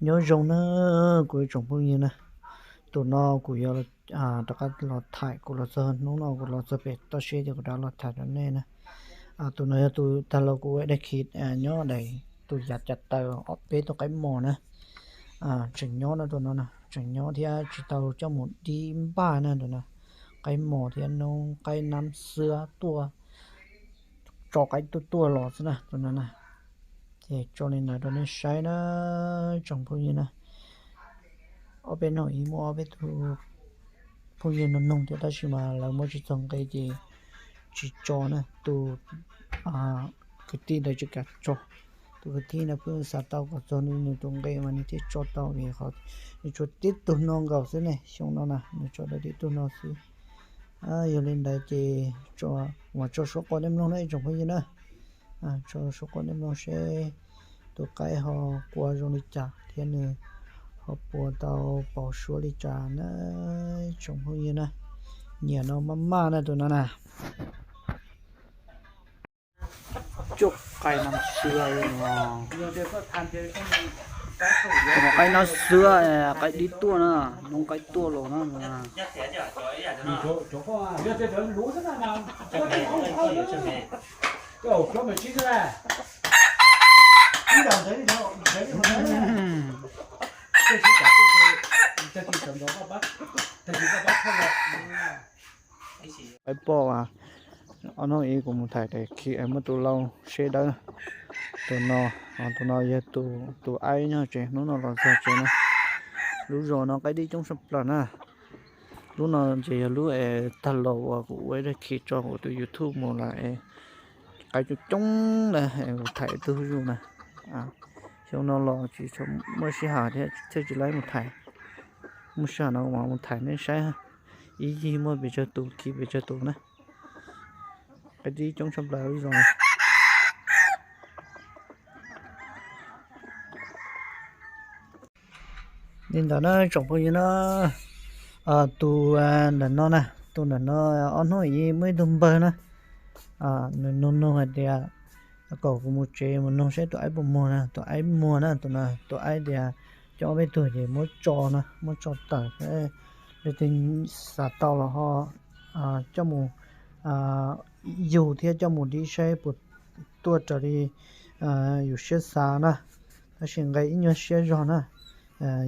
Nyob zoo na kuv ib tsoom phooj ywg na, tus no kuv yuav rov qab los thaij, kuv los txog hnub no kuv los txog pem toj siab ces kuv rov los thaij rau nej na. Tus no yog tus tag los kuv ua dab khi nyob daim tus yav cav taw ob peb tus qaib mos na. Tseem nyob na tus no na, tseem nyob thiab tsis tau coj mus dib npaj na tus no. Qaib mos thiab noob qaib nab xwab tuaj, tso qaib tuaj tuaj los xwb na tus no na. Ces tso li ntawd rau nej saib na tsoom phooj ywg na. Ob peb hnub ib muaj ob peb tug phooj ywg nug nug thiab tab sis mas lawv muab tsis txog nqe ces tsis tso na. Tus kwv tij ntawd tsis kam tso, tus kwv tij ntawd pheej xav tau kom txog nws tus nqe mas nws thiaj tso tau vim qhov nws tsuas tib tug no nkaus xwb ne. Xyoo no na nws tso tau tib tug no xwb. Yog li ntawd ces mam tso suab qhia nej mloog na ib tsoom phooj ywg na. Tso suab qhia nej mloog seb tus qaib ho qua zoo li cas thiab nws ho puas tau pauv suab li cas na tsoom phooj ywg na. Nyiam no maj maj na tus no na. Cuaj qaib nab xwab, qaib nab xwab, qaib dib tuaj na, noob qaib tuaj los na. Qaib poj, ob hnub ib kuv mus thaij daim khi muaj tus lau seb dawb. Tus no, tus no yog tus aib nyob tsev, hnub no los txog tsev na. Lub zos no qaib dib coob tshaj plaws na. Lub no ces yog lub es tag los uas kuv ua ib daim khi tso kuv tus YouTube mus lawm es qaib coob coob na es kuv thaij ib tug zuj na. Xyoo no los tsis muaj sij hawm thiab thiaj tsis laib mus thaij. Muaj sij hawm no kuv mam mus thaij nej saib ib yig muaj pes tsawg tus khi pes tsawg tus na. Qaib dib coob tshaj plaws lub zos no. Li ntawd na tsoom phooj ywg na, tus ntawm no na, tus ntawm no ob hnub ib muaj ib tug npawg na, nws nug nug hais tias kom kuv mus tsev mus nug seb tus aib puas muag na, tus aib muag na, tus no tus aib tias coj ob peb tug ces muab tso na, muab tso tawm, leej twg xav tau los ho coj mus yug thiab coj mus dib saib puas tuaj raws li yus siab xav na. Tab sis nqe ib nyuag siab zog na.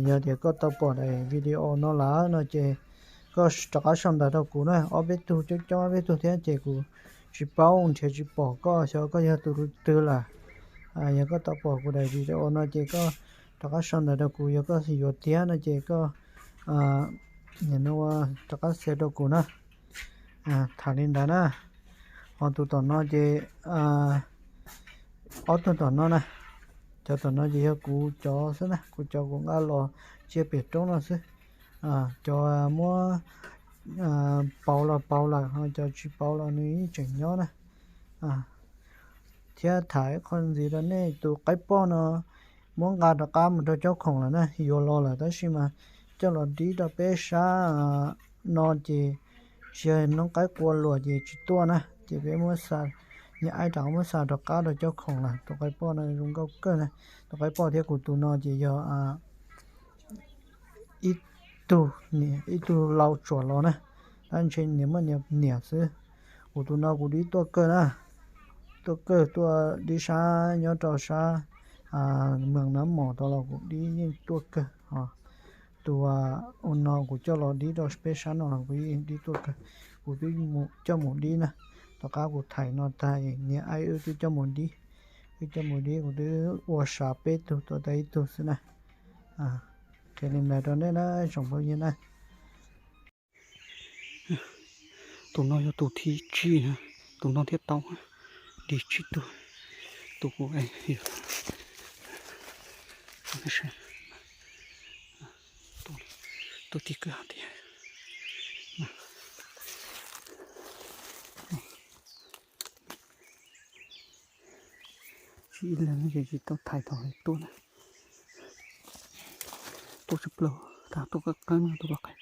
Yog tias koj tau pom daim video no lawm no ces koj rov qab sau ntawv rau kuv na, ob peb tug coob coob ob peb tug thiab ces kuv tsis paub nrhiav tsis pom koj xyov koj yog tus twg lawm. Yog koj tau pom kuv daim video no ces koj rov qab sau ntawv rau kuv, yog koj yuav tiag no ces koj rov qab xa rau kuv na. Tham li ntawd na. Ho tus tom no ces ob tug tom no na, cov tom no ces yog kuv cov xwb na, kuv cov kuv nqa los cia pem roob no xwb. Cov muab pauv los pauv lawm, ho cov tsis pauv los nws yeej tseem nyob na. Thiab tham ib qho ntxiv rau nej, tus qaib poj no muab nqa rov qab mus rau caub khoom lawm na, yuav los lawm tab sis mas coj los dib rau peb sab no ces tsis yog noob qaib qua luam ces tsis tuaj na, ces peb muab xa, niag aib rov qab muab xa rov qab rau caub khoom lawm. Tus qaib poj no zoo nkauj kawg na, tus qaib poj thiab kuv tus no ces yog ib tug, ib tug lau tsuam los na, tab ntshe niam muaj niam niam xwb. Kuv tus no kuv dib tuaj kawg na, tuaj kawg tuaj dib sab nyob rau sab Mees Nab Mos tau los kuv dib yeej tuaj kawg. Tus ua no kuv coj los dib rau peb sab no los kuv yeej dib tuaj kawg. Kuv twb coj mus dib na, tom qab kuv thaij no tag niag aib wb twb coj mus dib, wb coj mus dib kuv twb ua sav peb tug tua tau ib tug xwb na. Qhia li ntawd rau nej na tsoom phooj ywg na. Tus no yog tus thib tsib na, tus no thiaj tau, dib tsib tug, tus kuv tuaj tig kawg tiag. Tsis ib leeg ces tsis tau thaij tau tuaj na. Tuaj tshaj plaws, tuaj qeeb qeeb, tuaj qeeb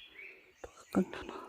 qeeb ntag no.